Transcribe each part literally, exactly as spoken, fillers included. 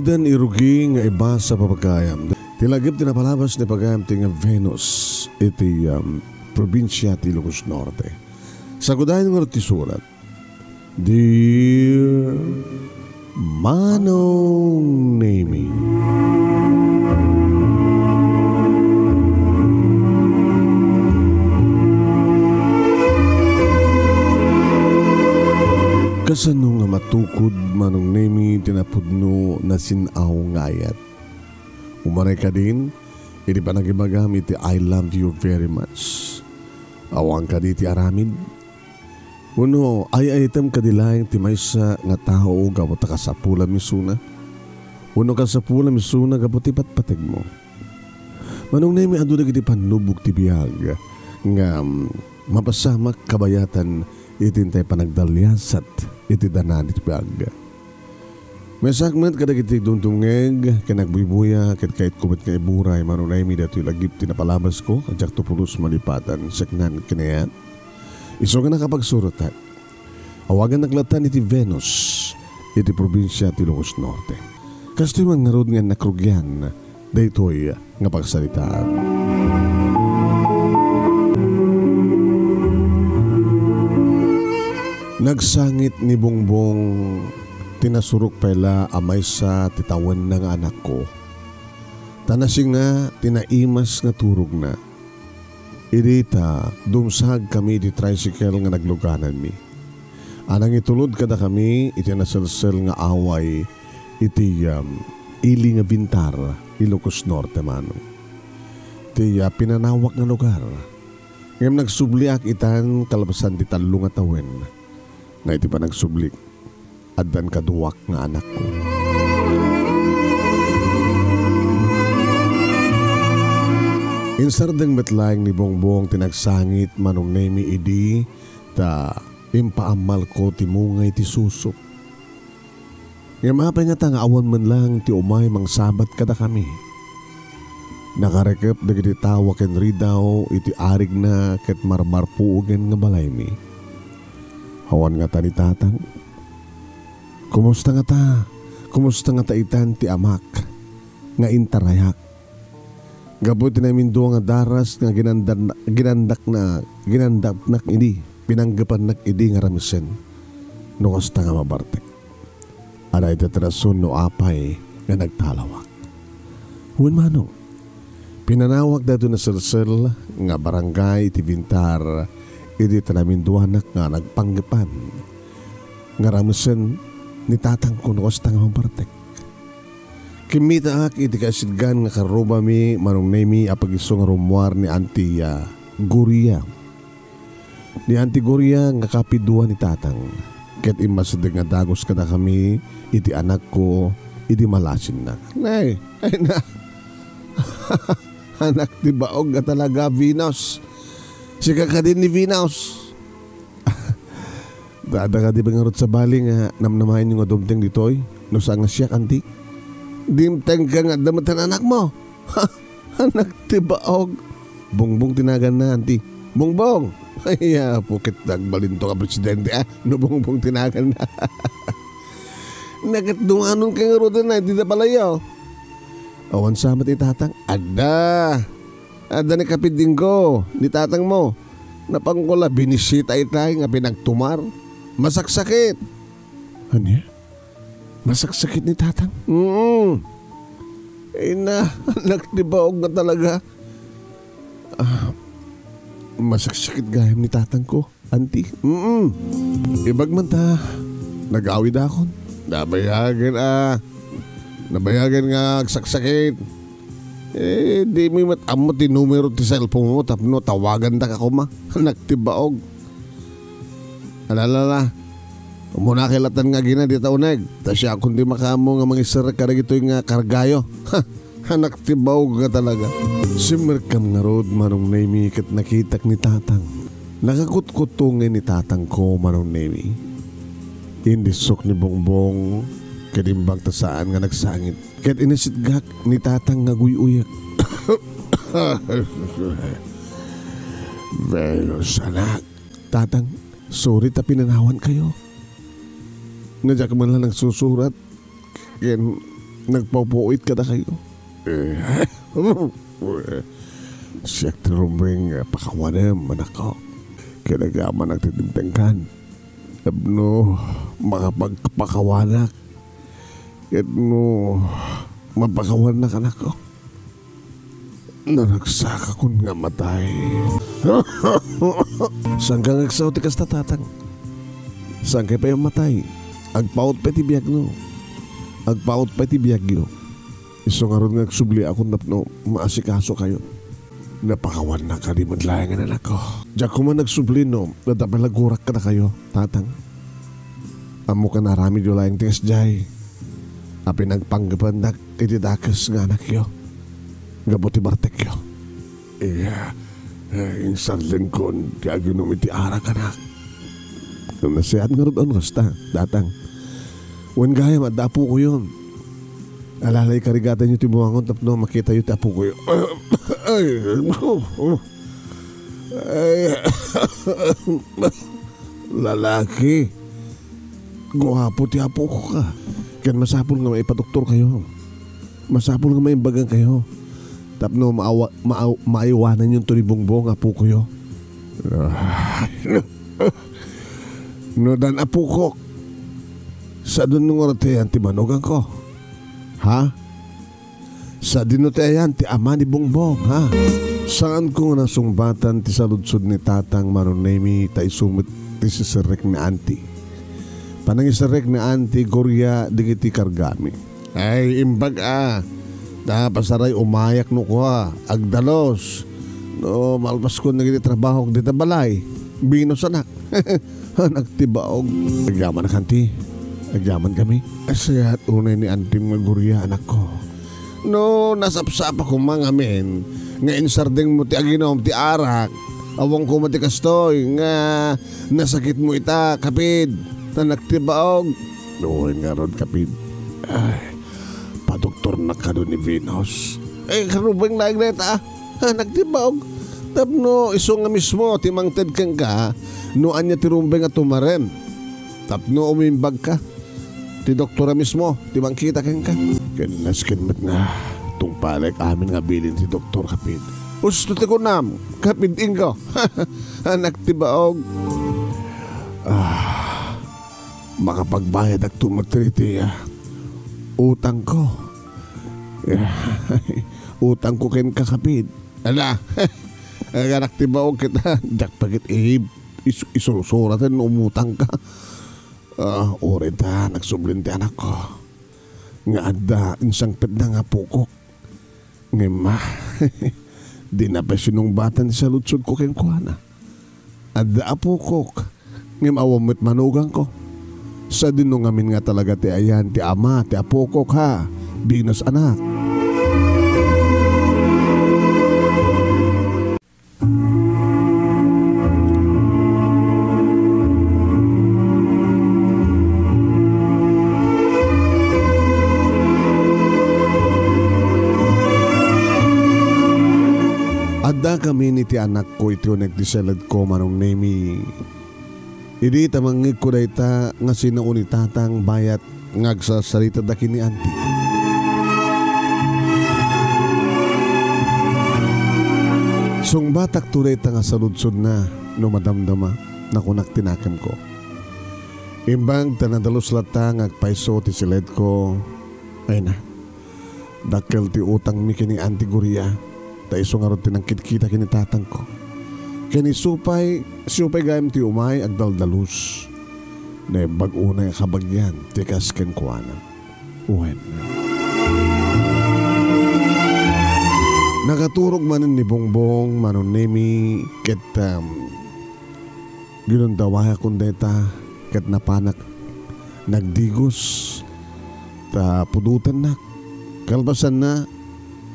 Ken irugi nga ibasa, pagayam, ti lagip ti napalabas ni pagayam ti nga Venus iti, um, probinsia ti Ilocos Norte. Sagudayen ngarud ti surat. Dear Manong Nemi. Kasano nga matukod, Manong Nemi, ti napudno nasin-aw nga ayat? Umanay kadin iti panagibagam iti "I love you very much"? Awan kadi ti aramid? Wenno ay-ayatem kadi laeng ti maysa nga tao gapu ta kasapulam isuna? Wenno kasapulam isuna gapu ti patpategmo? Manong Nemi, adu dagiti pannubog ti biag nga, mm, mapasamak kabayatan iti intay panagdaliasat iti dana ti biag. Maysaak met kadagiti dumdumngeg ken agbuybuya, ket kayatko met nga iburay, Manong Nemi, daytoy lagip ti napalabasko, a diakto pulos malipatan, saknaan ken ayat. Isu nga nakapagsuratak. Awagannak latta iti Venus, iti probinsia ti Ilocos Norte. Kastoy man ngarud nga innak rugian daytoy nga pagsaritaan. Nagsangit ni Bongbong ti nasurok pay la a maysa ti tawenna nga anakko. Ta nasinga ti naimas nga turogna. Idi ta dumsagkami iti tricycle nga naglugananmi. A nangitulod kadakami iti naselsel nga away iti, um, ili nga bintar, Ilocos Norte, Manong. Ti, uh, pinanawak nga lugar. Ngem nagsubliak itan kalpasan ti tallo nga tawen nga iti panagsublik, addan kaduak nga anakko. Insardeng met laeng ni Bongbong ti nagsangit, Manong Nemi, idi ta impaammalko ti mungay ti susok. Ngem apay ngata nga awan man laeng ti umay mangsabat kadakami? Nakarikep dagiti tawa ken ridaw iti arigna ket marmarpuogen nga balaymi. Awan ngata ni Tatang? Kumusta ngata? Kumusta ngata itan ti amak nga intarayak? Gapu iti namindua nga daras nga ginandan-, ginandakna, ginandaknak idi, pinanggepannak idi nga ramesen. No kasta nga mabartek. Adda iti rason no apay nga nagtalawak. Wen, Manong, pinanawak daytoy naselsel nga barangay iti bintar idi ta naminduanak nga nagpanggepan nga ramesen ni tatangko no kasta nga mabartek. Kimmitaak iti kasidgan nga karrubami, Manong Nemi, a pagisu nga rummuar ni Auntie, ah, Gloria. Ni Auntie Gloria nga kapidua ni Tatang. Ket immasideg nga dagus kadakami iti anakko idi malasinnak. Nay, ay na. Anak ti baog nga talaga, Venus. Sika kadin ni Venus. Adda kadi ngarud sabali nga namnamaenyo nga dumteng ditoy? No saan nga siak, Auntie? Dimtengka nga adda met ti anakmo. Ha? Anak ti baog. Bongbong ti naganna, Auntie. Bongbong! Ay, apo, ket agbalinto nga presidente, ah, no Bongbong ti naganna. Nakatduanonka ngaruden, ah, dida palayo. Awan sa met ni Tatang? Adda. Adda ni Kapidingko, ni tatangmo. Napanko la binisita itay nga pinagtumar. Masaksakit. Ania? Masaksakit ni Tatang? Mm. Ay na, anak ti baog nga talaga. Ah, masaksakit gayam ni Tatangko, Auntie. Mm. Ibag man ta, nagawidakon. Nabayagen a, nabayagen nga agsaksakit. Eh, dimo met ammo ti numero ti cellphone mo tapno tawagandak a koma. Anak ti baog. Alalala. Umuna kay latan nga agina dita uneg. Ta siakon ti makaammo nga mangiserrek kadagitoy nga kargayo. Ha! Anak ti baog nga talaga. Simmerkam ngarud, Manong Nemi, ket nakitak ni Tatang. Nakakutkutto ngay ni Tatangko, Manong Nemi. Indissok ni Bongbong, ket imbag ta saan nga nagsangit. Ket inisitgak ni Tatang nga guy-uyak. Venus, anak. Tatang, sorry ta pinanawankayo. Nga diak man la nagsusurat ken nagpaupuit kadakayo. Eh, siak ti rumbeng a pakawanem, anakko. Kinagamanak ti dimtengkan. Tapno makapagpakawanak. Ket no mapakawannak, anakko, naragsakakon nga matay. Saanka nga agsao ti kasta, tatang? Saankay pay a matay? Agpaut pay ti biagno. Agpaut pay ti biagyo. Isu ngarud nga agsubliakon tapno maasikasokayo. Napakawannak kadi met laengen, anakko. Diak koma nagsubli no adda pay lagurak kadakayo, tatang. Ammok a naaramidyo laeng ti kasdiay a pinagpanggependak iti dakes nga anakyo gapu ti bartekyo. Iya, eh, insardengkon ti aginom iti arak, anak. Nasayaat ngarud no kasta, tatang. Wen gayam, adda apokoyon. Alalay, karigatanyo ti buangon tapno makitayo ti apokoyo. Ay, ay, lalaki. Guapo ti apok, a. Ken masapul nga maipadoktorkayo. Masapul nga maimbagankayo. Tapno maawa-, maaw-, maiwananyonto ni Bongbong, apokoyo. No dan apokok, sadino ngarud ti ayan ti manuganko? Ha? Sadino ti ayan ti ama ni Bongbong, ha? Saanko nga nasungbatan ti saludsod ni Tatang Manong Nemi ta isu met ti siserrek ni Auntie. Panangiserrek ni Auntie Gloria dagiti kargami. Ay, imbag a. Ta pasaray umayak no kua, agdalus. No, malpaskon dagiti trabahok dita balay. Binusanak. Anak ti baog. Agyamanak, Auntie. Agyamankami. Asayat unay ni Auntie nga Gloria, anakko. No, nasapsapa koma ngamin nga insardengmo ti aginom ti arak. Awan koma ti kastoy nga nasakitmo ita, kapid. Anak ti baog. Wen ngarud, kapid. Ay, padoktornak kano ni Venus. Eh, karubeng laeng dayta, a. Anak ti baog. Tapno isu nga mismo ti mangted kenka no ania ti rumbeng a tumarem. Tapno umimbagka, ti doktora mismo ti mangkita kenka. Ken nasken met nga tungpalek amin nga bilin ti doktor, kapid. Husto ti kunam, kapid Ingo. Anak ti baog. Ah, makapagbayadakto met iti, ah, utangko. Utangko kenka, kapid. Ala, anak ti baog kita. Diak pa ket i-, is-, isursuratan no umutangka. Ah, uray ta nagsublin ti anakko nga adda insangpetna nga apokok. Ngem, ah, dina pay sinungbatan ti saludsodko kenkuana. Adda apokok, ngem awan met manuganko. Sadino ngamin nga talaga ti ayan ti ama ti apokok, ha? Venus, anak. Addakamin iti anakko iti uneg ti siledko, Manong Nemi. Idi tamangngegko dayta nga sinao ni Tatang bayat nga agsarsarita dagiti ni Auntie. Sungbatakto dayta nga saludsodna no madamdama, nakunak ti nakemko. Imbag ta nadalus latta nga agpayso ti siledko, ay na, dakkel ti utangmi ken ni Auntie Gloria, ta isu ngarud ti nangkitkita ken ni tatangko. Ken isu pay, siyo pay gayam ti umay agdaldalus. Naimbag unay a kabagian ti kas kenkuana. Wen. Nakaturog manen ni Bongbong, Manong Nemi, ket, um, ginundawayakon dayta, ket napanak nagdigos ta pudotennak. Kalpasanna,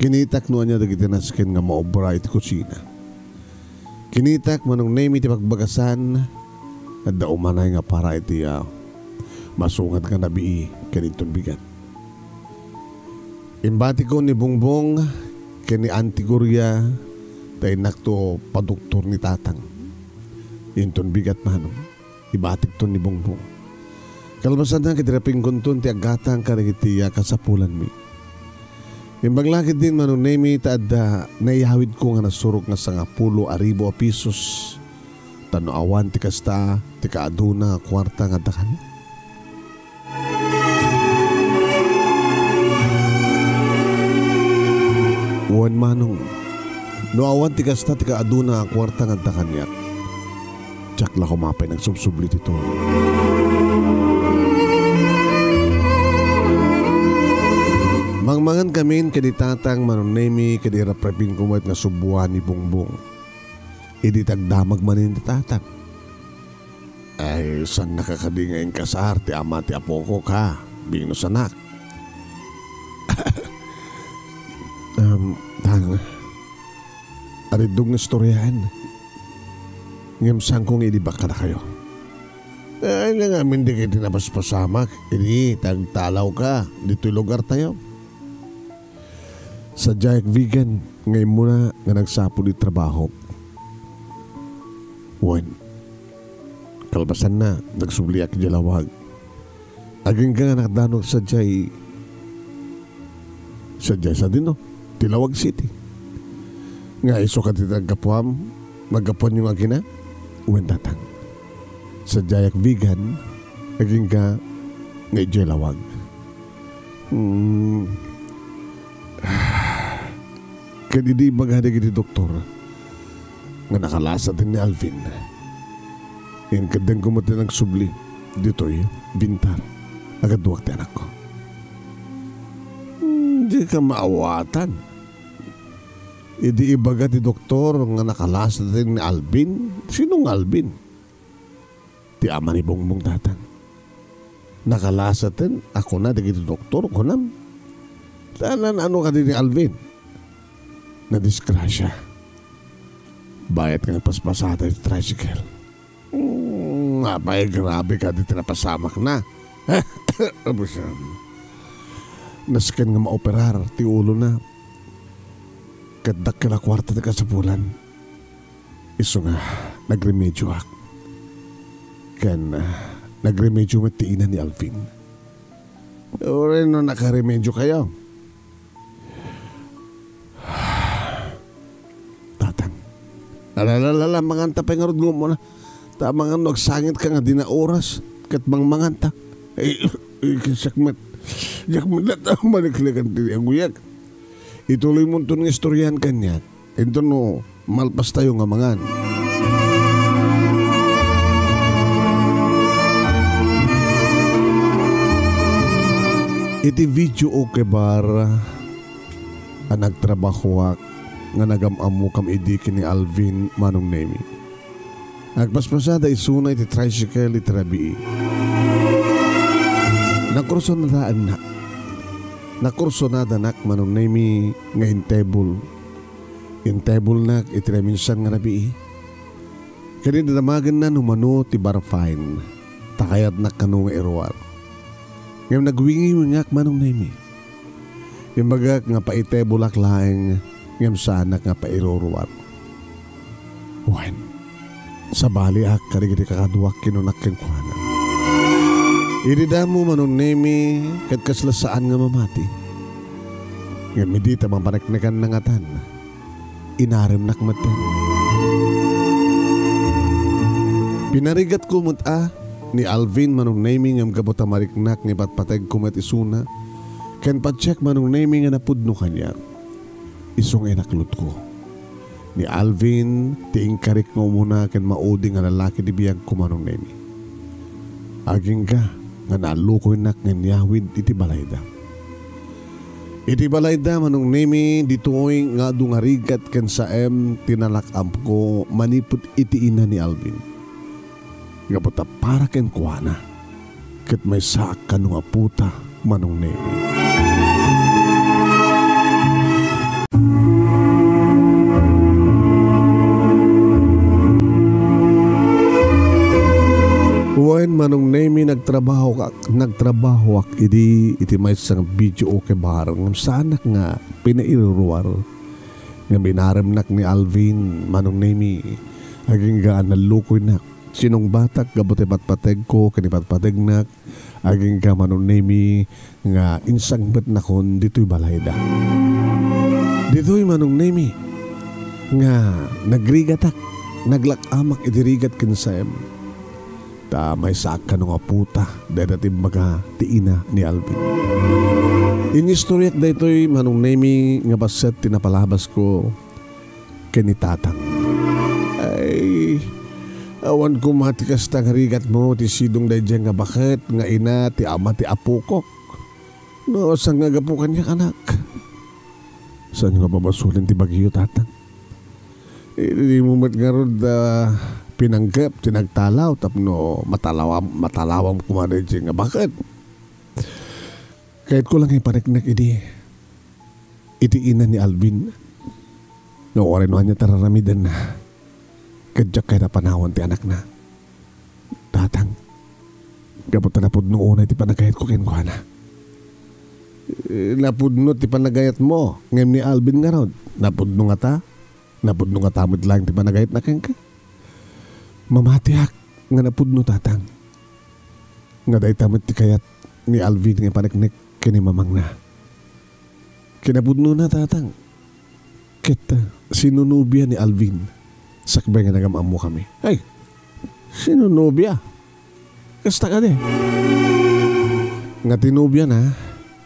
kinitak no ania dagiti nasken nga maobra iti kusina. Kinitak, Manong Nemi, ti pagbagasan, adda umanay nga para iti, ah, masungad nga nabii ken inton bigat. Imbatikon ni Bongbong ken ni Auntie Gloria ta innakto padoktor ni Tatang. Inton bigat, Manong, ibatikton ni Bongbong. Kalpasanna, ket rapingkonton ti aggatang kadagiti, ah, kasapulanmi. Imbag la ketdin, Manong Nemi, ta adda naiyawidko nga nasurok nga sangapulo a ribu a pisos. Ta no awan ti kasta, ti kaaduna a kuarta nga adda kaniak. Wen, Manong, no awan ti kasta ti kaaduna a kuarta nga adda kaniak, diak la koma pay nagsubsubli ditoy. Mangmangan kamin ken ni Tatang, Manong Nemi, ket iraprapinko met nga subuan ni Bongbong. Idi ti agdamag manen ni Tatang. Ay, saannaka kadi nga inkasar ti ama ti apok, ha? Bingnusanak. Um, Tang, ariddog nga istoriaan. Ngem saanko nga ilibak kadakayo. Ay, nangamin dagiti napaspasamak, idi ti agtalawka ditoy lugartayo. Sadiayak, Vigan, nga immuna nga nagsapul ti trabahok. Wen, kalpasanna, nagsubliak idiay lawag. Agingga nga nakadanok sadiay, sadiay sadino, ti Lawag City. Nga isu kadi ti naggapuam, naggapuanyo nga agina? Wen, Tatang. Sadiayak, Vigan, agingga nga idiay lawag. Hmm. Ket idi ibaga dagiti doktor nga nakalasaten ni Alvin, inkeddengko met ti nagsubli ditoy Bintar a kaduak ti anakko. Hmm, dika maawatan. Idi ibaga ti doktor nga nakalasaten ni Alvin, sino nga Alvin? Ti ama ni Bongbong, Tatang. Nakalasaten a kuna dagiti doktor, kunam. Ta naan-ano kadi ni Alvin? Nadisgrasya. Bayat nga nagpaspasada iti tricycle. Mm, apay, grabe kadi ti napasamakna. Abusan. Nasken nga maoperar ti ulona. Ket dakkel a kuarta ti kasapulan. Isu nga nagremedioak. Ken, ah, nagremedioak met ti ina ni Alvin. Uray no nakaremediokayo, Tatang. Ala, ala, ala, ala, manganta pay ngarud nga umuna. Ta amangan no agsangitka nga dina oras, ket mangmanganta. Ay, ay, siak met. Diak met latta maliklikan ti aguyak. Ituloymonto nga istorian kaniak. Inton no, malpastayo nga mangan. Iti video okay bar a nagtrabahoak nga nagam-ammokam idi ken ni Alvin, Manong Nemi. Nagpaspasada isuna iti tricycle iti rabii. Nakursunadaannak. Nakursunadanak, Manong Nemi, nga intebol. Intebulnak iti naminsan nga rabii. Ken idamagenna no mano ti bar fine, ta kayatnak kano nga iruar. Ngem nagwingiwingak, Manong Nemi. Imbagak nga paitebulak laeng, ngem saanak nga pairuruar. Wen, sabaliak kadagiti kakaduak, kinunak kenkuana. Idi damo, Manong Nemi, ket kasla saan nga mamati. Ngem idi ta mapaneknekan nangatan, inaremnak metten. Pinarigatko met a ni Alvin, Manong Nemi, ngem gapu ta mariknak nga ipatpategko met isuna, ken patiek, Manong Nemi, nga napudno kaniak. Isu nga inakludko. Ni Alvin ti inkarik nga umuna ken maudi nga lalaki ti biagko, Manong Nemi. Agingga nga naallukoynak nga inyawid iti balayda. Iti balayda, Manong Nemi, ditoy nga adu nga rigat ken saem ti nalak-amko manipud iti ina ni Alvin. Gapu ta para kenkuana, ket maysaak kano nga puta, Manong Nemi. Wen, Manong Nemi, nagtrabahoak, nagtrabahoak idi iti maysa nga video okay bar ngem saanak nga pinairuruar. Ngem inaremnak ni Alvin, Manong Nemi, agingga a nallukoynak. sinungbatak gapu ti patpategko ken ipatpategnak, agingga Manong Nemi nga insangpetnakon ditoy balayda. Ditoy Manong Nemi nga nagrigatak, naglak-amak iti rigat ken saem. Ta maysaak kano nga puta, dayta ti imbaga ti ina ni Alvin. Inistoriak daytoy Manong Nemi nga bassit ti napalabasko ken ni Tatang. Ay, awan koma ti kasta nga rigatmo ti sidong daydiay nga baket nga ina ti ama ti apokok. No, saan nga gapu kaniak, anak? Saan nga babasolen ti bagyo, Tatang? Idi mo met ngarud, ah, pinanggep ti nagtalaw tapno matalawam, matalawam koma daydiay nga baket. Kayatko lang ipaneknek idi iti ina ni Alvin nga uray no ania ti ar-aramidenna, ket diak kayat a panawen ti anakna. Tatang, gapu ta napudno unay ti panagayatko kenkuana. Eh, napudno ti panagayatmo, ngem ni Alvin ngarud, napudno ngata? Napudno ngata met laeng ti panagayatna kenka? Mamatiak nga napudno, Tatang. Nga dayta met ti kayat ni Alvin nga ipaneknek ken ni mamangna. Kinapudnona, Tatang. Ket, ah, sinunobia ni Alvin sakbay nga nagam-ammokami. Ay, sinunobia? Kasta kadi? Nga tinobiana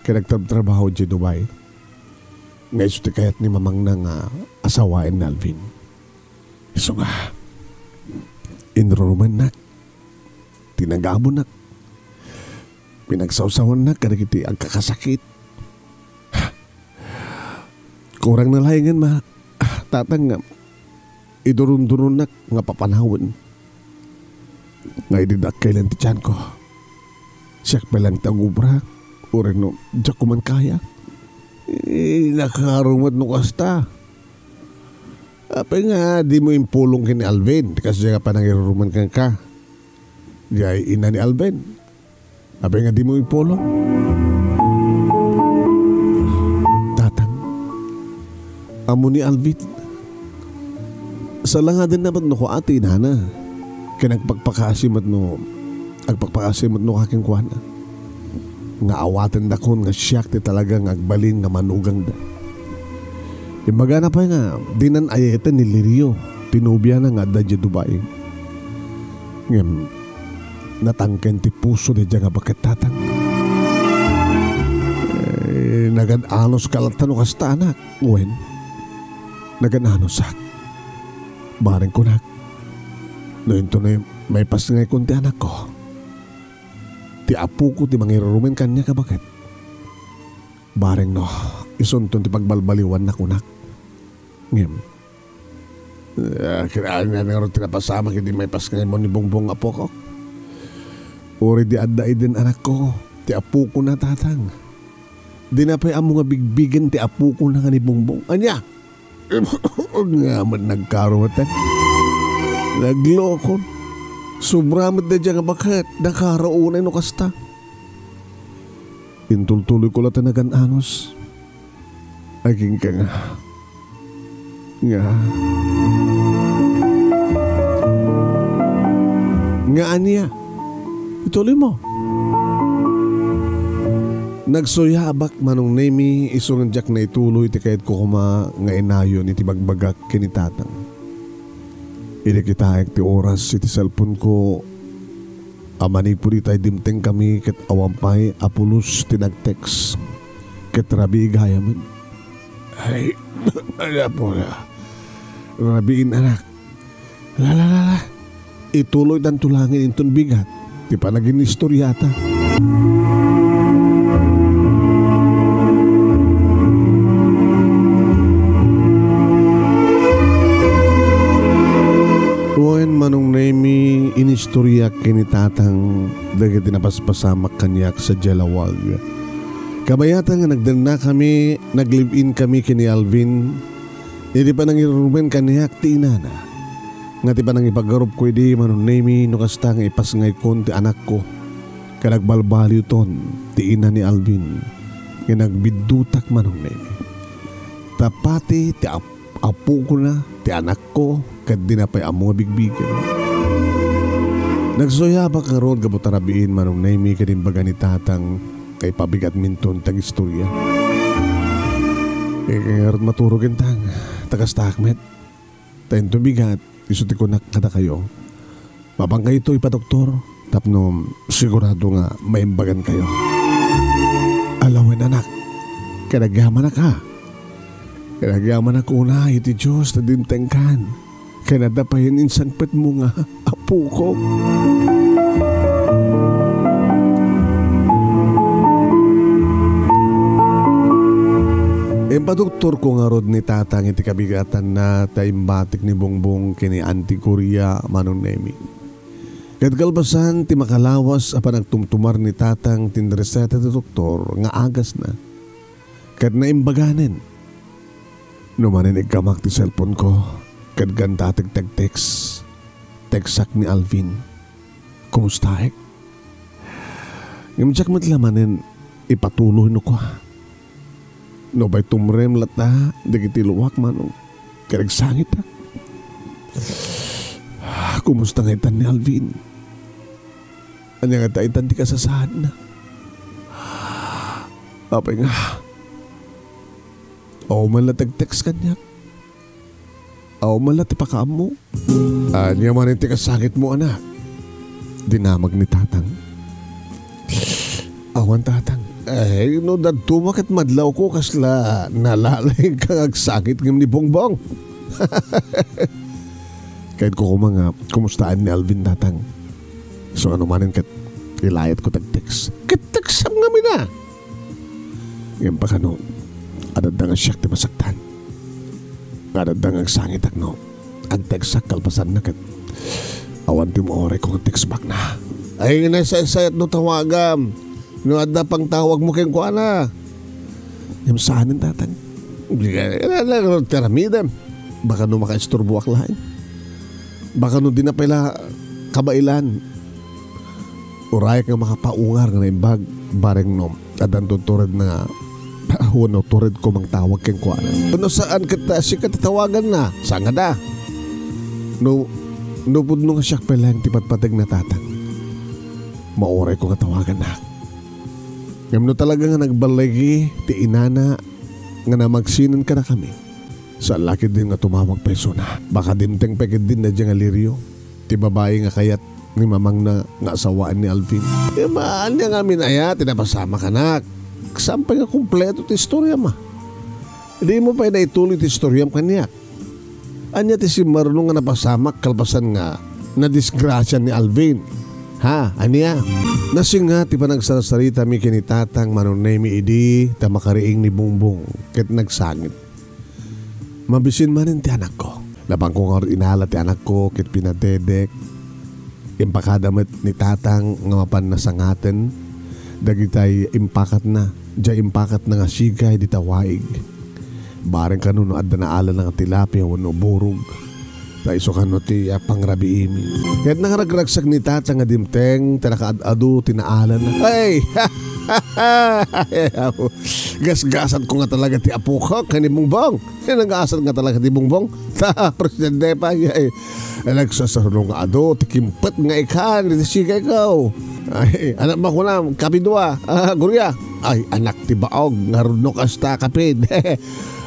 ken nagtrabtrabaho idiay Dubai. Nga isu ti kayat ni mamangna nga asawaen ni Alvin. Isu nga, inrurumennak, tinagamonak, pinagsawsawannak kadagiti agkakasakit. Kurang na laengen ma-, Tatang, nga iduronduronnak nga papanawen. Nga idi dakkel ti tianko, siak pay laeng ti agubra, uray no diak koma kaya. Eh, nakaro met no kasta. Apay nga dimo impulong ken ni Alvin, ti kasdiay nga panangirurumen kenka? Diay ina ni Alvin. Apay nga dimo impulong? Tatang, ammo ni Alvin. Salangadenna met no kua ti inana. Ken agpakpakaasi met no, agpakpakaasi met no kenkuana. Nga awatendakon nga siak ti talaga nga agbalin nga manugangda. Imbagana pay nga dinan ayayten ni Lirio, ti nobiana nga adda idiay Dubai. Ngem natangken ti puso daydiay nga baket, Tatang. Eh, nagan-anuska latta no kasta, anak. Wen, nagan-anusak. Bareng kunak, no intono maipasngaykon ti anakko, ti apoko ti mangirurumen kaniak a baket. Bareng no isunton ti pagbalbaliwanna kunak. Ngem, ah, kinaanan ngarud ti napasamak idi maipasngaymo ni Bongbong, apokok. Uray di adda idin anakko, ti apokona, Tatang. Dina pay ammo nga bigbigen ti apokona nga ni Bongbong. Ania? Nga met nagkaruatan. Naglokon. Sobra met daydiay nga baket. Nakaro unay no kasta. Intultuloyko latta nagan-anus. Agingga nga. Nga. Nga ania? Ituloymo. Nagsuyaabak, Manong Nemi, isu nga diak naituloy ti kayatko koma nga inayon iti bagbagak ken ni Tatang. Idi kitaek ti oras iti cellphone-ko, a manipud ita ay dimtengkami ket awan pay a pulos ti nag-text. Ket rabii gayam. Ay, ay, apo na. Rabiin, anak. La, la, la, la. Ituloytanto laeng inton bigat ti panaginistoriata. Wen, Manong Nemi, inistoriak ken ni Tatang dagiti napaspasamak kaniak sadiay lawag. Kabayatan nga nagdennakami, nag-live-in kami ken ni Alvin. Idi panangirurumen kaniak ti inana, nga ti panangipagarupko idi, Manong Nemi, no kasta nga ipasngaykon ti anakko, ket agbalbaliwton ti ina ni Alvin, nga nagbiddutak, Manong Nemi. Ta pati ti ap-, apokona, ti anakko, ket dina pay ammo nga bigbigen. Nagsuyabak ngarud gapu ta rabiin, Manong Nemi, ken imbaga ni Tatang nga ipabigatminton ti agistoria. Ket ngarud maturog intang, ta kastaak met. Ta inton bigat, isu ti kunak kadakayo. Mapankayto ipadoktor tapno sigurado nga maimbagankayo. Alawen, anak, ket agyamanak a. Ket agyamanak una iti Dios ta dimtengkan. Ken adda pay insangpetmo nga apoko. Impadoktorko ngarud ni Tatang iti kabigatanna ta imbatik ni Bongbong ken ni Auntie Gloria, Manong Nemi. Ket kalpasan ti makalawas a panagtumtumar ni Tatang, tinreseta ti doktor nga agasna. Ket naimbaganen. No manen ikkamak ti cellphone-ko, ket gantatek ti agtext. Textak ni Alvin. Kumustaek? Ngem diak met la manen ipatuloy no kua. Nupay tumrem latta dagiti luak, Manong, ket agsangitak. Kumusta nga itan ni Alvin? Ania ngata itan ti kasasaadna? Apay nga, awan man la ti agtext kaniak. Awan man la ti pakaammo. Ania manen ti kasangitmo, anak? Dinamag ni Tatang. Awan, Tatang. Ay, no daduma ket madlawko kasla nalalayka nga agsangit ngem ni Bongbong. Ket kukuma nga, kumustaan ni Alvin, Tatang? So, ano manen ket ilayatko ti agtext. Ket textam ngamin a. Ngem pakano, adda nga siak ti masaktan. Nga adda nga agsangitak no agtextak kalpasanna ket awan ti maurayko nga text back-na. Ay, nasaysayat no tawagam. No adda pangtawagmo kenkuana. Ngem saanen, Tatang. Ala, ala, ala, ti aramidem. Baka no makaisturboak laeng. Baka no di na pay la kabaelan. Urayak nga makapaungar nga naimbag, bareng no addanto turedna nga wenno turedko mangtawag kenkuana. No saan ket ta sika ti tawaganna, saan ngata? No, no pudno nga siak pay laeng ti patpategna, Tatang, maurayko nga tawagannak. Ngem no talaga nga nagballigi ti inana nga namagsinen kadakami, saan la ketdin nga tumawag pay isuna. Baka dimteng pay ketdin daydiay nga Lirio, ti babai nga kayat ni mamangna nga asawaan ni Alvin. Ngem ania ngamin aya ti napasamak, anak? Saan pay nga kompleto ti istoriam a? Dimo pay naituloy ti istoriam kaniak. Ania ti simmarno nga napasamak kalpasan nga nadisgrasia ni Alvin? Ha, ania? Nasinga ti panagsarsaritami ken ni Tatang Manong Nemi idi ta makariing ni Bongbong ket nagsangit. Mabisin manen ti anakko. Napanko ngarud inala ti anakko ket pinadedek. Impakada met ni Tatang nga mapanna sangaten dagitay impakatna, diay impakatna nga sigay dita waig. Bareng kano no adda naalana nga tilapia wenno burog. Ta isu kano ti, ah, pangrabiimi. Ket nangragragsak ni Tatang nga dimteng ta nakaad-adu ti naalana. Ay! Gasgasatko nga talaga ti apok ken ni Bongbong. Ay, nagasat nga talaga ti Bongbong. Ta, presidente pay, ay, ay, nagsasaruno nga adu ti kimpet nga ikan iti sigayko. Ay, anak makunam, kapidua, ah, Gloria. Ay, anak ti baog, ngarud no kasta, kapid.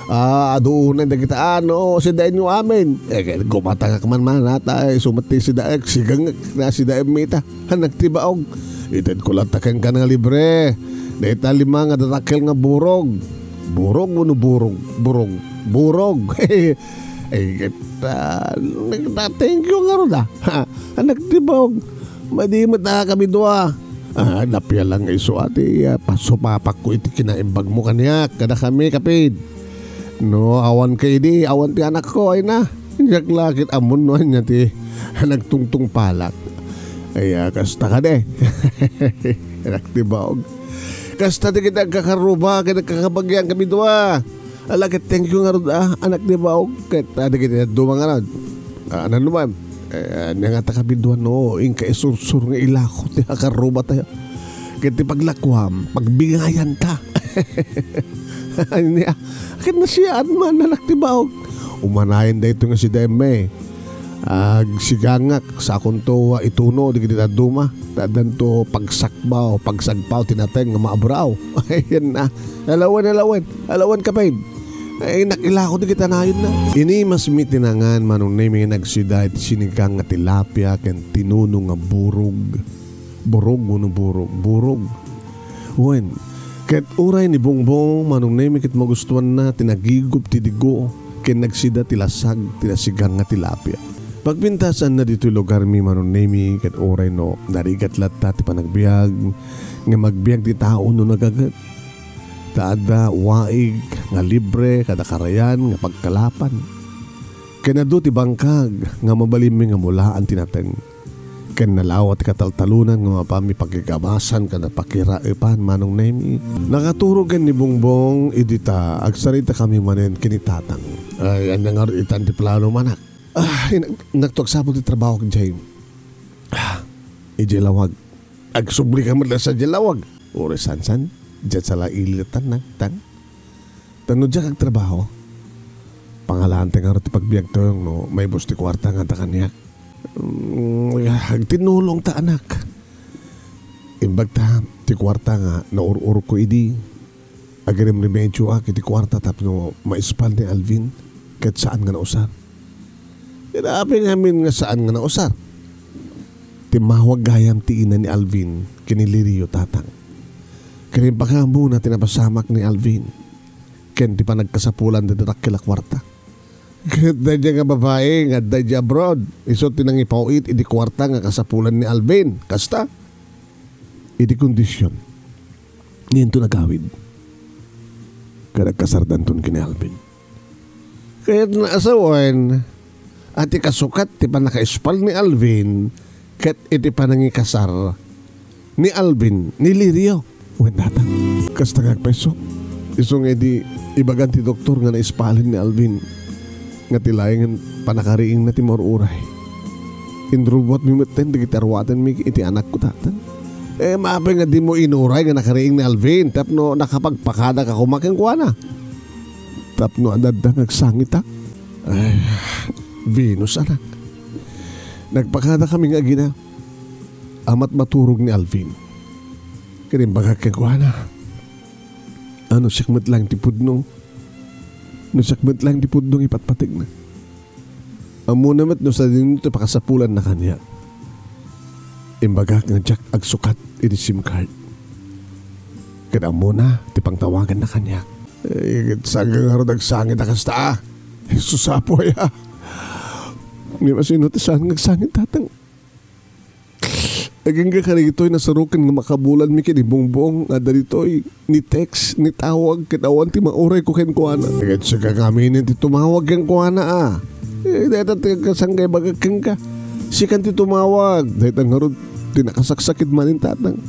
Ah, adu unay dagita, ano, sidaenyo amin. Eh, ket gumatangak man manata, ay, sumat ti sidaek, sigangek, na sidaem mita. Anak ti baog. Itedko latta kenka nga libre. Dayta lima nga darakkel nga burog. Burog wenno burog? Burog. Burog. Ay, ket, ah, nagta-thank you ngarud a. Ha, anak ti baog. Madi met a kami dua. Ah, napia lang nga isu a ti, ah, pasupapakko iti kinaimbagmo kaniak, kadakami, kapid. No, awanka idi, awan ti anakko, ay na. Diak la ket ammon no ania ti nagtungtungpalak. Ay, ah, kasta kadi. Anak ti baog. Kasta ti ket agkakarruba ket agkakabagian kami dua. Ala ket thank you ngarud a, anak ti baog. Ket, ah, dagiti dadduma ngarud. Ah, ano naman? Eh, ania ngata kami dua no, inka isursur nga ilako ti akarrubatayo. Ket ti paglakuam, pagbingayanta. Ania? Ket nasiyaat man, anak ti baog. Umanayen daytoy nga sidaem, eh. Agsigangak, sakonto a ituno dagiti dadduma. Ta addanto pagsakbaw, pagsagpaw ti nateng nga maabraw. Ayan na. Alawen, alawen. Alawen, kapay. Ay, nakilako dagiti nayonda. Inimasmi ti nangan, Manong Nemi, nga nagsida iti sinigang nga tilapia ken tinuno nga burog. Burog wenno burog? Burog. Wen, ket uray ni Bongbong, Manong Nemi, ket magustuanna ti nagigup ti digo ken nagsida ti lasag ti nasigang nga tilapia. Pagpintasanna ditoy lugarmi, Manong Nemi, ket uray no narigat latta ti panagbiag, nga magbiag ti tao no nagaget. Ta adda waig nga libre kada karayan nga pagkalapan. Ken adu ti bangkag nga mabalinmi nga mulaan ti nateng. Ken nalawa ti kataltalonan nga mapanmi pakigabasan ken pakiraepan, Manong Nemi. Nakaturog ken ni Bongbong idi ta agsaritakami manen ken ni Tatang. Ay, ania ngarud itan ti plano, manak? Ah, inak-, nakto agsapul ti trabaho, Jay. Ah, idiay lawag. Agsublika met la sadiay lawag. Uray sansan, diay sala ili tan nagtang. Tano diak agtrabaho. Pangalaantayo ngarud ti pagbiagtayo no maibus ti kuarta nga adda kaniak. Mm, agtinnulongta, anak. Imbagta ti kuarta nga naur-urko idi. Agrimremedioak iti kuarta tapno maispal ni Alvin ket saan nga nausar. Ket apay ngamin nga saan nga nausar? Timmawag gayam ti ina ni Alvin ken ni Lirio, Tatang. Ket imbagana ti napasamak ni Alvin ken ti panagkasapulan dayta dakkel a kuarta. Ket daydiay nga babai nga adda idiay abroad, isu ti nangipaw-it iti kuarta nga kasapulan ni Alvin. Kasta, iti kondision nga inton agawid, ket agkasardanton ken ni Alvin. Kayatna a sawen a ti kasukat ti pannakaispal ni Alvin ket iti panangikasar ni Alvin ni Lirio. Wen, Tatang. Kasta nga agpayso. Isu nga idi ibagan ti doktor nga naispalen ni Alvin nga ti laengen pannakariingna ti maur-uray. Inrubuatmi metten dagiti aruatenmi iti anakko, Tatang. Eh, maapay nga dimo inuray nga nakariing ni Alvin tapno nakapagpakada ka koma kenkuana? Tapno adda nga agsangitak? Ay, Venus, anak. Nagpakada kami nga agina. Amat maturog ni Alvin. Ket imbagak kenkuana, a no siak met laeng ti pudno, no siak met laeng ti pudno nga ipatpategna. Ammona met no sadino ti pakasapulanna kaniak. Imbagak nga diak agsukat iti SIM card. Ket ammona ti pangtawaganna kaniak. Eh, ket saan nga ngarud agsangit a kasta, a? Jesus, Apo, aya. Ngem asino ti saan nga agsangit, Tatang? Agingga kadagitoy nasaruken nga makabulanmi ken ni Bongbong nga adda ditoy, ni text, ni tawag, ket awan ti maurayko kenkuana. Ket sika ngamin ti tumawag kenkuana, a. Eh, dayta ti kasangga ibagak kenka. Sikan ti tumawag. Dayta ngarud ti nakasaksakit manen, Tatang.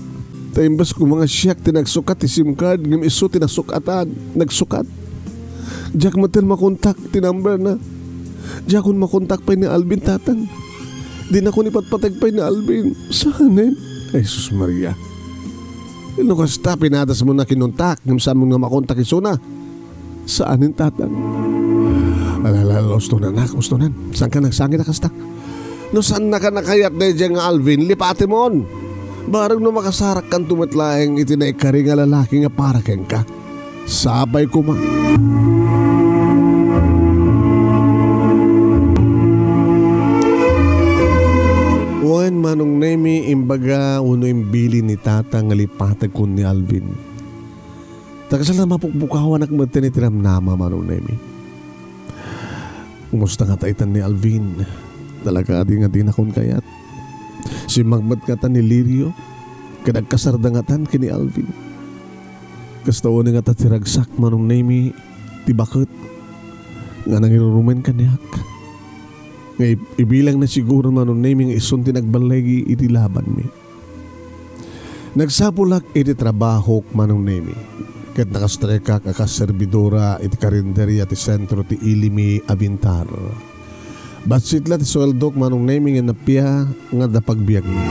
Ta imbes koma nga siak ti nagsukat ti SIM card, ngem isu ti nasukatan, nagsukat. Diak metten makontak ti number na. Diakon makontak pay ni Alvin, Tatang. Dinakon ipatpateg pay ni Alvin. Saanen? Ay, Jesus Maria. No kasta, pinadasmon a kinontak, ngem saanmon nga makontak isuna. Saanen, Tatang. Ala, ala, ala, ustonan, anak, ustonan. Saanka nagsangit a kasta? No saannaka nakayat daydiay nga Alvin, lipatemon. Bareng no makasarakkanto met laeng iti naikari nga lalaki nga para kenka. Sapay koma. Wen, Manong Nemi, imbaga wenno imbilin ni Tatang nga lipategkon ni Alvin. Ta kasla mapukpukawanak metten iti namnama, Manong Nemi. Kumusta ngata itan ni Alvin? Talaga adi nga dinakon kayat. Simmang met ngata ni Lirio, ket agkasarda ngatan ken ni Alvin. Kasta unay ngata ti ragsak, Manong Nemi, ti baket nga nangirurumen kaniak. Nga ib-, ibilangna siguro, Manong Nemi, nga isun ti nagballigi iti labanmi. Nagsapulak iti trabahok, Manong Nemi, ket nakastrekak a kas serbidora iti karinderia ti sentro ti ilimi a bintar. Bassit la ti sueldok, Manong Nemi, nga nappia nga adda pagbiagmi.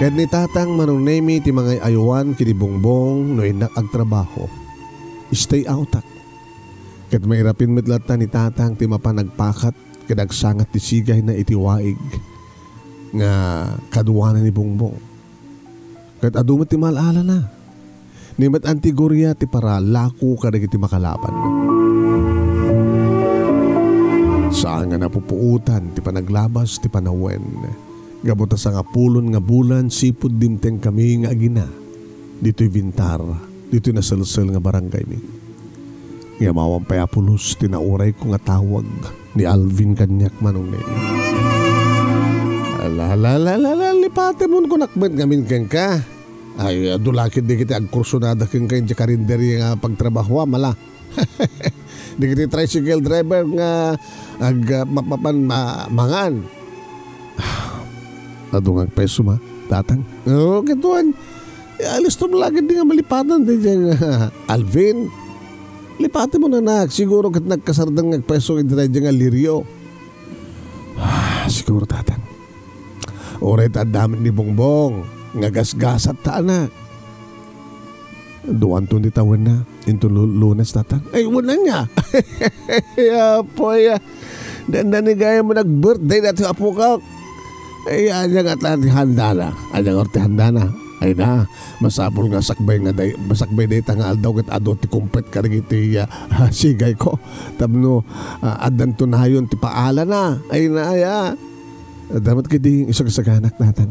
Ket ni Tatang, Manong Nemi, ti mangay-aywan ken ni Bongbong no innak agtrabaho. Stay outak. Ket mairapin met latta ni Tatang ti mapan agpakat ken agsangat ti sigayna iti waig nga kaduana ni Bongbong. Ket adu met ti maal-alana. Ni met Auntie Gloria ti paralako kadagiti makalabanna. Saan nga napupuotan ti panaglabas ti panawen. Gapu ta sangapulon nga bulan sipud dimteng kami nga agina ditoy bintar, ditoy naselsel nga barangay mi. Ngem awan pay a pulos ti naurayko nga tawag ni Alvin kaniak, Manong Neng. Ala, ala, ala, ala, ala, lipatemon kunak met ngamin kenka. Ay, adu la ketdi dagiti agkursunada kenka idiay karinderya nga pagtrabahoam, ala. Dagiti tricycle driver nga ag-, ah, mapapan ma-, mangan. Adu nga agpayso, ma, Tatang? Oo, ket wen. Alistom la ketdi nga malipatan daydiay nga Alvin. Lipatemon, anak. Siguro ket nagkasardeng nga agpayso iti daydiay nga Lirio. Siguro, Tatang. Uray ta adda met ni Bongbong nga gasgasatta, anak. Duanton ti tawenna. Inton Lu-, Lunes, Tatang. Ay, wen ania. Apo, ay, ah. Dandani gayam nag-birthday daytoy apokak. Ay, ania ngata ti handana? Ania ngarud ti handana? Ay na, masapul nga sakbay nga day-, masakbay dayta nga aldaw ket adu ti kumpet kadagiti, ah, sigayko. Tapno, ah, addanto nayon ti paalana. Ay na, ay, ah. Adda met ketdi isu nga saganak, Tatang.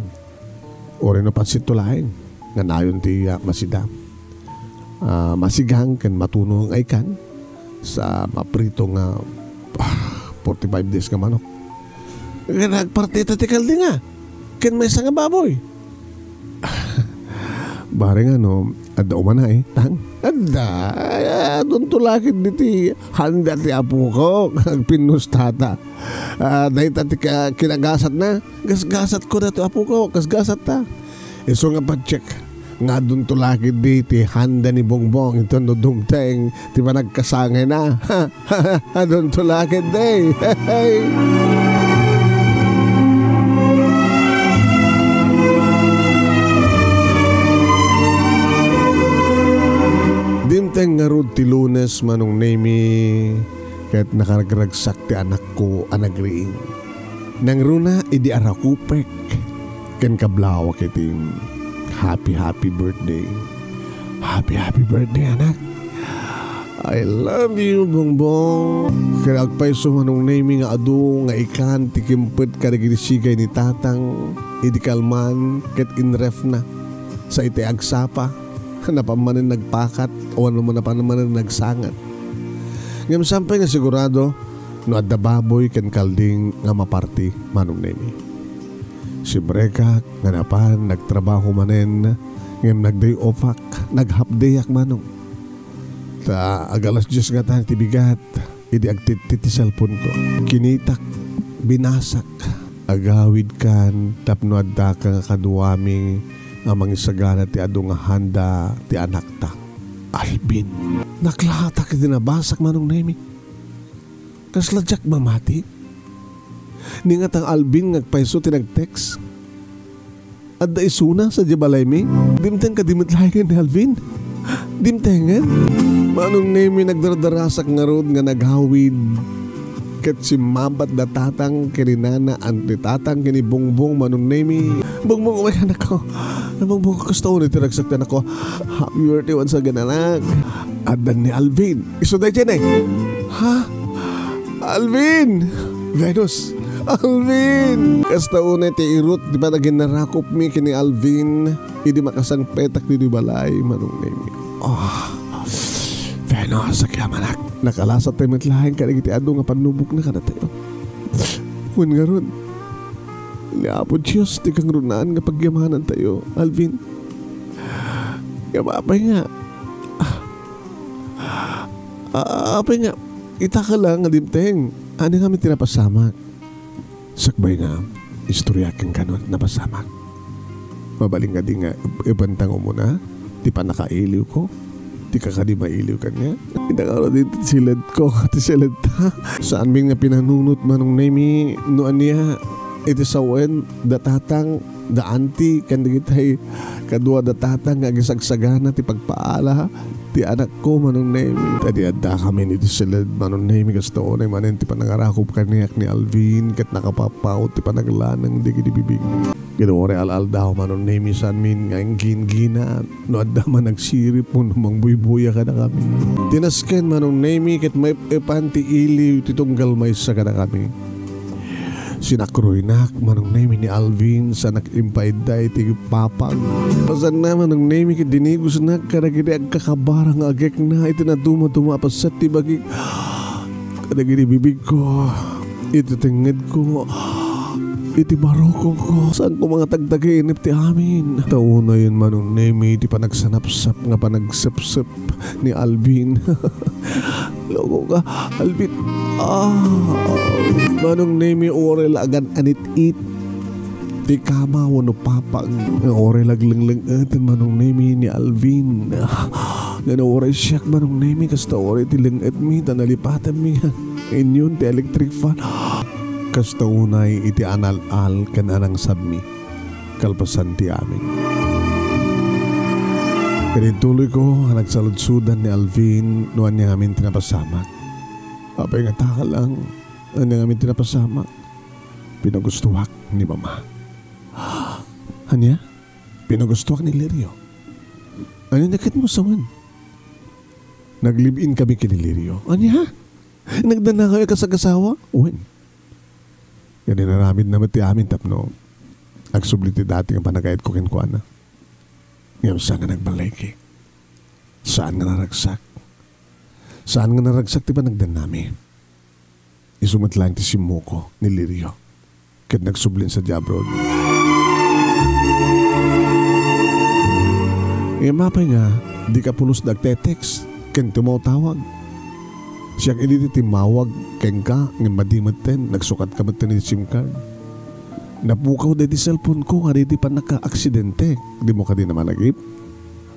Uray no pansitto laeng nga nayon ti, ah, masida. Ah, masigang ken matuno nga ikan sa maprito nga, ah, forty-five days nga manok. Ken agpartita ti kalding, ah, ken maysa nga baboy. Bareng no, adda umana, eh, Tang? Adda, ay, adunto la ketdi ti handa ti apoko, agpinnustata. Ah, dayta ti ka-, kinagasatna. Gasgasatko daytoy apoko, gasgasatta. Isu nga patiek nga adunto la ketdi ti handa ni Bongbong inton no dumteng ti panagkasangayna. Adunto la ketdi. Dimteng ngarud ti Lunes, Manong Nemi, ket nakaragragsak ti anakko a nagriing. Nangruna idi arakupek ken kablawak iti happy, happy birthday. Happy, happy birthday, anak. I love you, Bongbong. Ket agpayso, Manong Nemi, nga adu nga ikan ti kimpet kadagiti sigay ni Tatang idi kalman ket inrefna. Sa iti agsapa, napan manen nagpakat, awan napan manen nagsangat. Ngem saan pay nga sigurado, no adda baboy ken kalding nga maparti, Manong Nemi. Sibrekak nga napan nagtrabaho manen, ngem nag-day off-ak, nag-half day-ak, Manong. Ta ag-alas dies ngata ti bigat, idi agtitti ti cellphone-ko. Kinitak, binasak, agawidkan tapno addaka nga kaduami nga mangisagana ti adu nga handa ti anakta. Alvin. Naklatak iti nabasak, Manong Nemi. Kasla diak mamati. Ni ngatang Alvin nga agpayso ti nag-text. Adda isuna sadiay balaymi. Dimteng kadi met laengen ni Alvin. Dimtengen. Manong Nemi, nagdardarasak ngarud nga nagawid. Ket simmabat da Tatang ken ni Nana, Auntie Tatang ken ni Bongbong, Manong Nemi. Bongbong, umayak, anakko. Bongbong, kasta unay ti ragsak ti anakko. Happy birthday once again, anak. Addan ni Alvin. Isu daydiay, ne. Ha? Alvin! Venus! Alvin! Kasta unay ti irut ti panaginarakupmi ken ni Alvin idi makasangpetak ditoy balay, Manong Nemi. Ah, Venus, agyamanak. Nakalasat tayo met laeng kadagiti adu nga pannubokna kadatayo. Wen ngarud, ni Apo Dios ti kangrunaan nga pagyamanantayo, Alvin. Ngem apay nga, ah, apay nga, itaka la nga dimteng. Ania ngamin ti napasamak? Sakbay nga, istoryaak kenka no napasamak. Mabalin kadi nga ib-, ibantang umuna ti pannakailiwko? Dika kadi mailiw kaniak? Innak ngarud ti siledko, ti siledta. Saanmi nga pinanunot, Manong Nemi, no ania, iti sawen da Tatang, da Auntie, ken dagitay kadua da Tatang nga agisagsagana ti pagpaala. ti anakko, Manong Nemi. Ta idi addakamin iti siled, Manong Nemi, kasta unay manen ti panangarakup kaniak ni Alvin, ket nakapapaut ti panaglaneng dagiti bibig. Ket uray al-aldaw, Manong Nemi, saanmin nga ingginggina no adda man agsirip wenno mangbuybuya kadakami. Ti nasken, Manong Nemi, ket maep-epan ti iliw ti tunggal maysa kadakami. Sinakroynak, Manong Nemi, ni Alvin, saanak impaidda iti papag. Pasanna, Manong Nemi, ket dinigusnak kadagiti agkakabara nga agekna iti nadumaduma a paset ti bagik. Kadagiti bibigko, iti tengngedko, iti barukongko, saanko nga tagtaginep ti amin. Ta unayen, Manong Nemi, ti panagsanapsap nga panagsepsep ni Alvin. Loko ka, Alvin. Ah, Manong Nemi, uray la agan-anit-it ti kama wenno papag. Uray la aglengleng-eten, Manong Nemi, ni Alvin. Ngem uray siak, Manong Nemi, kasta uray ti leng-etmi ta nalipatanmi nga inyon ti electric fan. Kasta unay iti anal-al ken anangsabmi kalpasan ti amin. Ket intuloyko a nagsaludsodan ni Alvin no ania ngamin ti napasamak. Apay nga taka lang, ania ngamin ti napasamak? Pinagustoak ni Mama. Ania? Pinagustoak ni Lirio. Ania, naket mo sawen? Nag-live-in kami ken ni Lirio. Ania? Nagdanakayo a kasagasawa? Wen. Ket inaramidna met ti amin tapno agsubli ti dati nga panagayatko kenkuana. Ngem saan nga nagballigi. Saan nga naragsak. Saan nga naragsak ti panagdannami. Isu met laeng ti simmuko ni Lirio ket nagsublin sadiay abroad. Ngem apay nga dika pulos da agte-text ken tumawtawag? Siak idi ti timmawag kenka ngem madi metten, nagsukatka metten iti SIM card. Napukaw daydi cellphone-ko nga daydi pannakaaksidente. Dimo kadi namanagip?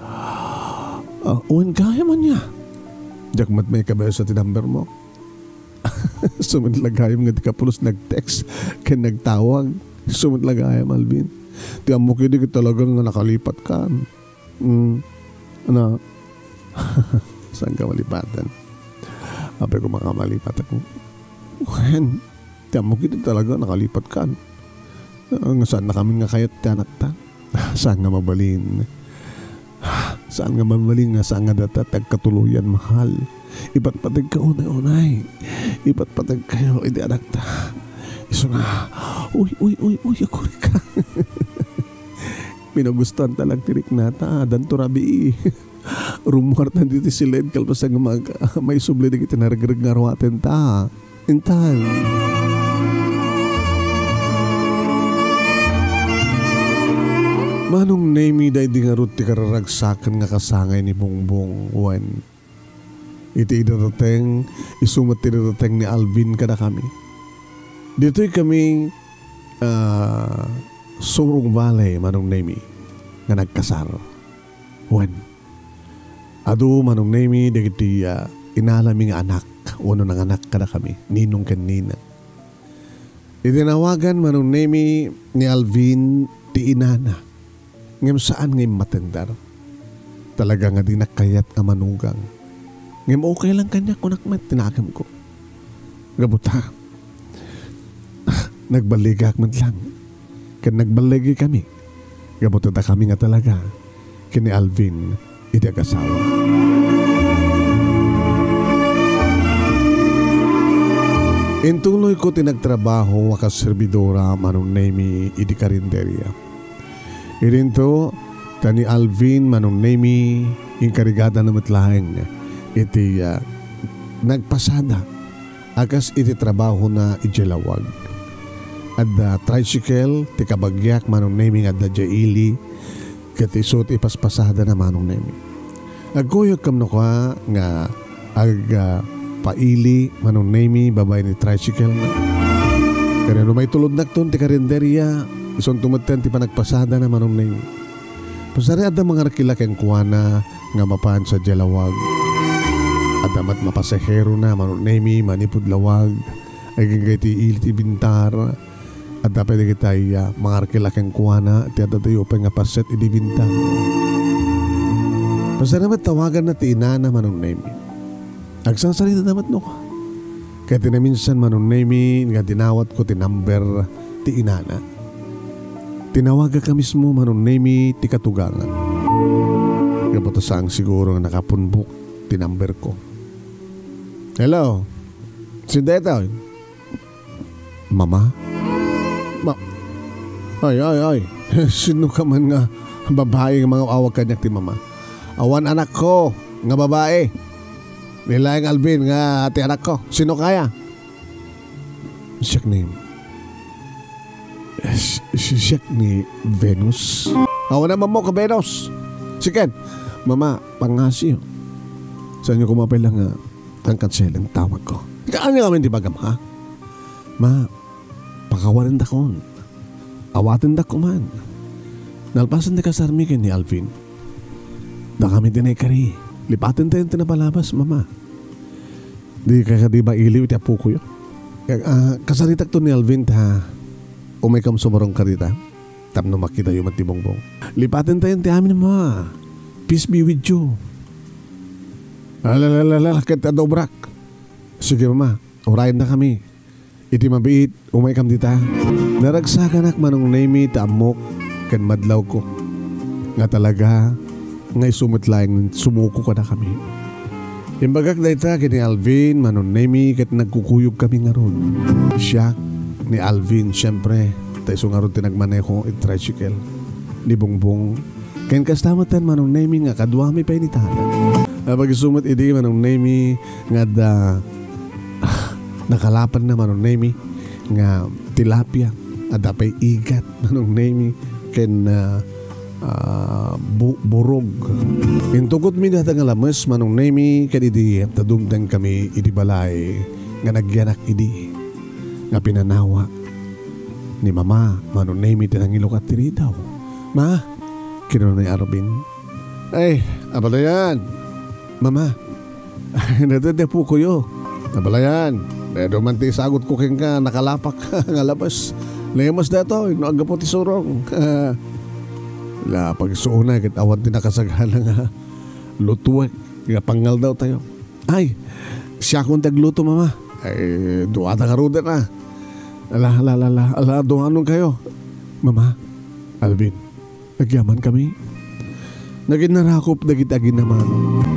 Ah, wen gayam ania? Diak met maikabasa ti number mo. Isu met la gayam nga dika pulos nag-text ken nagtawag. Isu met la gayam, Alvin. Ti ammok idi ket talaga nga nakalipatkan. Mm. Ano? Saan ka malipatan? Apay ko makamalipat ako. Wen, ti ammok idi talaga nakalipatkan. Ah, nga saan na kami nga kayat ti anakta. Saan nga mabalin? Saan nga mabalin nga saan nga data ti agkatuloyan, mahal? Ipatpategka unay-unay. Ipatpategkayo iti anakta. Isu nga, uy, uy, uy, uy, agkurika. Pinagustoan ta lang ti riknata, addanto rabii. Rummuartan ditoy siled kalpasan nga mag-, maisubli dagiti naregreg nga aruatenta. Intan. Manong Nemi, daydi ngarud ti kararagsaken nga kasangay ni Bongbong wen iti ididateng, isu met ti ididateng ni Alvin kadakami. Ditoy kami, ah, Sorong Valley, Manong Nemi, nga nagkasar. Wen, adu, Manong Nemi, dagiti, ah, inalami nga anak, wenno nanganak kadakami, ninong ken nina. Iti nawagan, Manong Nemi, ni Alvin ti inana, ngem saan nga immatender. Talaga nga dinak kayat a manugang. Ngem okay lang kaniak, kunak met ti nakemko. Gapu ta, nagballigak met lang. Ken nagballigikami. Gapu ta dakami nga talaga ken ni Alvin iti agasawa. Intuloyko ti nagtrabaho a kas serbidora, Manong Nemi, idi karinderia. Idinto, ta ni Alvin, Manong Nemi, inkarigada na met laeng iti, ah, nagpasada a kas iti trabahona idiay lawag. Adda tricycle ti kabagiak, Manong Nemi, nga adda idiay ili, ket isu ti ipaspasadana, Manong Nemi. Agkuyogkam no kua nga ag, ah, paili, Manong Nemi, babaen ni tricycle na. Ken no maitulodnakton ti karinderia, isunto metten ti panagpasadana, Manong Nemi. Pasari adda mangarkila kenkuana nga mapan sadiay lawag. Adda met mapasaherona, Manong Nemi, manipud lawag. Agingga iti ili ti bintar. Adda pay dagiti, ah, mangarkila kenkuana ti adda dayo pay nga paset idi bintar. Saan met tawaganna ti inana, Manong Nemi. Agsasarita da met no. Ket naminsan, Manong Nemi, nga dinawatko ti number ti inana. Tinawagak a mismo, Manong Nemi, ti katugangan. Gapu ta saan siguro nga nakapunbok ti number ko. Hello? Sino daytoy? Mama? Ma-, ay, ay, ay. Sino ka man nga babai nga mangaw-awag kaniak ti mama? Awan anakko nga babai. Ni laeng Alvin nga ti anakko. Sino kaya? Siak ni, si-, si-, siak ni Venus. Awan a mammo ka Venus. Siken, mama, pangngasiyo. Saanyo koma pay la nga kankanselan tawag ko. Haan nga amin ti bagam, ha? Ma, pakawarendakon. Awatendak koman. Nalpasen ti kasarmi ken ni Alvin. Dakami ti naikari. Lipaten tayo ti napalabas, mama. Di ka kadi mailiw iti apokoyo? Ah, kasaritakto ni Alvin ta umaykam sumarong karita. Tapno makitayo met ti Bongbong. Lipaten tayo ti amin, ma. Peace be with you. Alalalala, ket adobrak. Sige, mama. Urayen na kami. Iti mabiit, umaykam dita. Naragsakanak, Manong Nemi, ta ammok ken madlawko nga talaga nga isu met laeng sumuko kadakami. Imbagak dayta ken ni Alvin, Manong Nemi, ket nagkukuyog kami ngarud. Siak, ni Alvin, siempre, ta isu ngarud ti nagmaneho iti tricycle. Ni Bongbong, ken kasta met ten, Manong Nemi, nga kaduami pay ni Tata. Apag isu met idi, Manong Nemi, nga adda, ah, nakalapanna, Manong Nemi, nga tilapia, adda pay igat, Manong Nemi, ken, ah, ah, bu-, burog. Intukotmi dayta nga lames, Manong Nemi, ken idi ta dumtengkami iti balay nga nagyanak idi nga pinanawa ni Mama, Manong Nemi, ti nangilukat ti ridaw. "Ma," kinuna ni Alvin. "Ay, abalayan, Mama." "Daytoy ti apokoyo." "Abalayan, daytoy man ti isagutko kenka, nakalapak nga lames. Lames daytoy, no aggapu ti surong." La, pagsuonay ket awan ti nakasagana nga lutuek nga pangngaldaw tayo. "Ay, siakon ti agluto, Mama." "Ay, duata ngaruden a." "Ala, ala, ala, ala, ala, duanon kayo." "Mama, Alvin, agyaman kami." Naginnarakop dagiti aginnaman.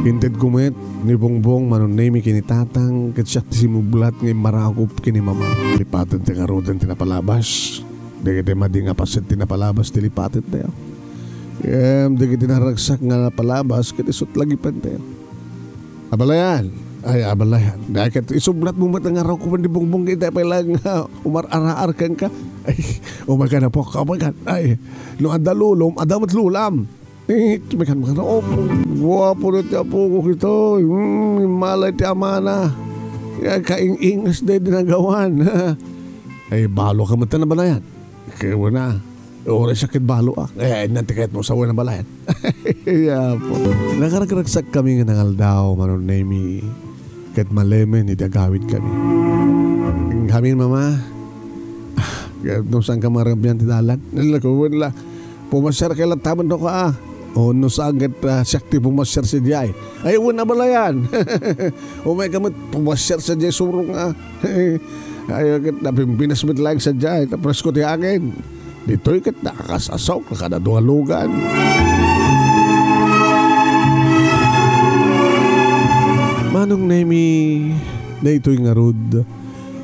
Intedko met ni Bongbong, Manong Nemi, ken ni Tatang, ket siak ti simublat nga immarakop ken ni Mama. Lipaten ti ngaruden ti napalabas. Dagiti madi nga paset ti napalabas ti lipaten tayo. Ngem dagiti naragsak nga napalabas, ket isut' lagipen tayo. "Abalayan." "Ay, abalayan. Dahil ket isublat mo met nga rakupan ni Bongbong, ita pay lang nga umar-araar kenka." "Ay, umayka na po, umayka." "Ay, no adda lulom, adda met lulam." Eh, tumikan mo ka na, "Opo, guapo na ti apo ko kitoy. Hmm, malay ti amana. Kaya kaing-ingas day dinagawan." "Ay, balo ka met na balayan." "Kaya na. Oras sakit balo, ah. Eh, nanti kahit mo sa wala balayan." Ya po. Nakaragragsak kami nga nangaldaw, Manong Nemi. Ket malemen iti agawid kami. Kami, Mama, ah, no saan ka maramian ti dalan? Nalakuan la. Pumasiar kay lantaman no ka, ah. O, no saan ket, ah, siak ti pumasiar sadiay. Ay, wen, abalayan. Umay ka met, pumasiar sadiay surong, ah. Ay, ket napimpinas met laeng sadiay, ta presko ti hangin. Ditoy ket nakakasasaw, nakadadualugan. Manong Nemi, daytoy ngarud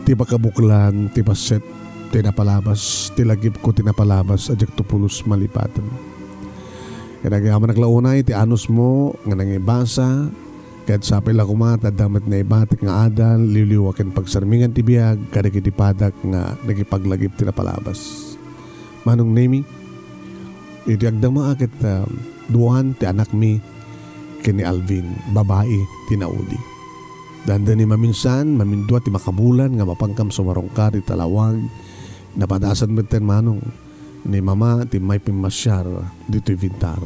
ti pakabuklan ti paset ti napalabas, ti lagipko ti napalabas a diakto pulos malipaten. Ket agyamanak la unay ti anusmo nga nangibasa, ket sapay la koma ta adda met naibatik nga adal, liwliwa ken pagsarmingan ti biag kadagiti padak nga nakipaglagip ti napalabas. Manong Nemi, iti agdama a ket, ah, duan ti anakmi ken ni Alvin, babai ti naudi. Dandani maminsan, mamindua ti makabulan nga mapankam sumarungkar iti talawag. Napadasan met ten manong ni Mama ti may pimmasiar ditoy Vintar.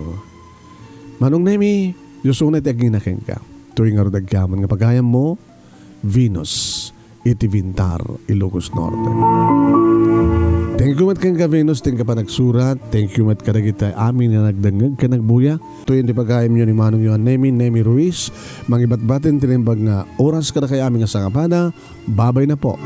Manong Nemi, Dios unay ti agingga kenka. Toy ngarud agyaman nga pagayammo, Venus, iti Vintar, Ilocos Norte. Thank you met kenka, Venus, ti inka panagsurat. Thank you met kadagiti amin nga nagdengngeg ken nagbuya. Toyen ti pagayamyo ni Manong Yohan Nemi, Nemi Ruiz. Mangibatbaten ti naimbag nga oras kadakayo amin nga sangapada. Babay na po.